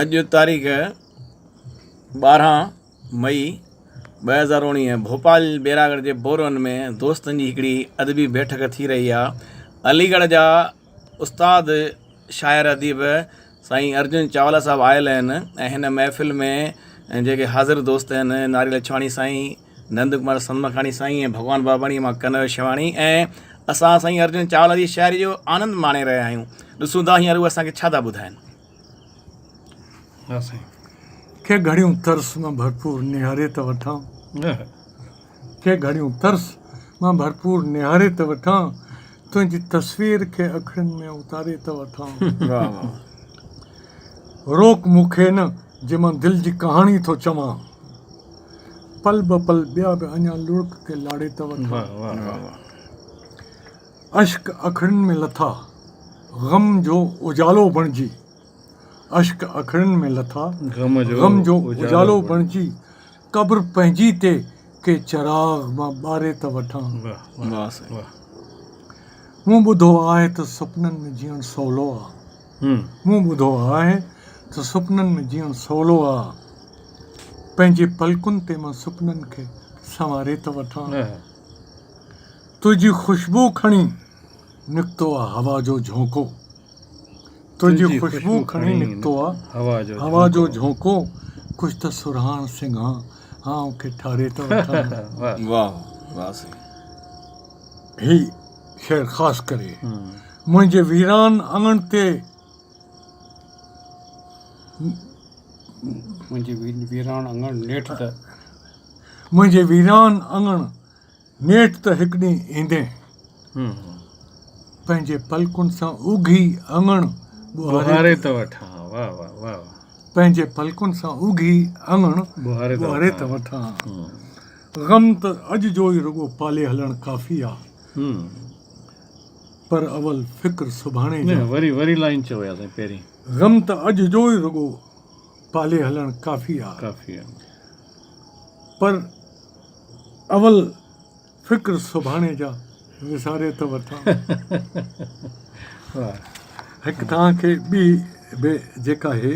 اڄ تاريخ 12 مئي 2019 ڀوپال بيراڳڙهه جي بورون ۾ دوستن جي هڪڙي ادبي بيٺڪ ٿي رهي آهي. علي ڳڙهه جا استاد شاعر اديب سائين ارجن چاولا صاحب آيل آهن ۽ هن محفل ۾ جيڪي حاضر دوست آهن ناري لڇواڻي سائين، نند ڪمار سنمکاڻي سائين ۽ ڀڳوان باباڻي مان ڪنور شواڻي ۽ اسان سائين ارجن چاولا جي شاعري جو آنند ماڻي رهيا آهيون. ڏسون ٿا هينئر هو اسان کي ڇا ٿا ٻڌائن. ها سائين. ڪي گهڙيون ترس مان ڀرپور نهاري ته وٺان. ڪي گهڙيون ترس مان ڀرپور نهاري ته وٺان. تنهنجي تصوير کي اکڙين ۾ اتاري ته وٺان. روڪ مون کي نه جي مان دل جي ڪهاڻي ٿو چوان. پل به پل ٻيا به اڃا لڙڪ کي لاڙي ته وٺان. اشڪ اکڙين ۾ لٿا غم جو اجالو بڻجي. اشڪ اکڙين ۾ لٿا غم جو اجالو بڻجي. قبر پنهنجي تي ڪي چراغ مان ٻاري ته وٺان. مون ٻڌو آهي ته سپنن ۾ جيئڻ سولو آ. مون ٻڌو آهي ته سپنن ۾ جيئڻ سولو آ. پنهنجي پلڪن تي مان سپنن کي سنواري ته وٺان. تنهنجي خوشبو کڻي نڪتو آ هوا جو جهونڪو. تنهنجي خوشبو کڻي نڪتو آ هوا جو جهونڪو. ڪجهه ته سرهاڻ سنگهان هانء کي ٺاري ته وٺان. واهه واهه سائين. هي شعر خاص ڪري منهنجي ويران اڱڻ تي. منهنجي ويران اڱڻ نيٺ ته. منهنجي ويران اڱڻ نيٺ ته هڪ ڏينهن ايندين. پنهنجي پلڪن سان اگهي اڱڻ ٻهاري ته وٺان. واهه واهه واهه. پنهنجي پلڪن سان اگهي اڱڻ ٻهاري ته وٺان. غم ته اڄ جو ئي رڳو پالي هلڻ ڪافي آ. پر اول فڪر سڀاڻي جا. وري وري لائين چئو يا سائين پهرين. غم ته اڄ جو ئي رڳو پالي هلڻ ڪافي آ. ڪافي آ. پر اول فڪر سڀاڻي جا وساري ته وٺان. هڪ توهان کي ٻي به جيڪا هي.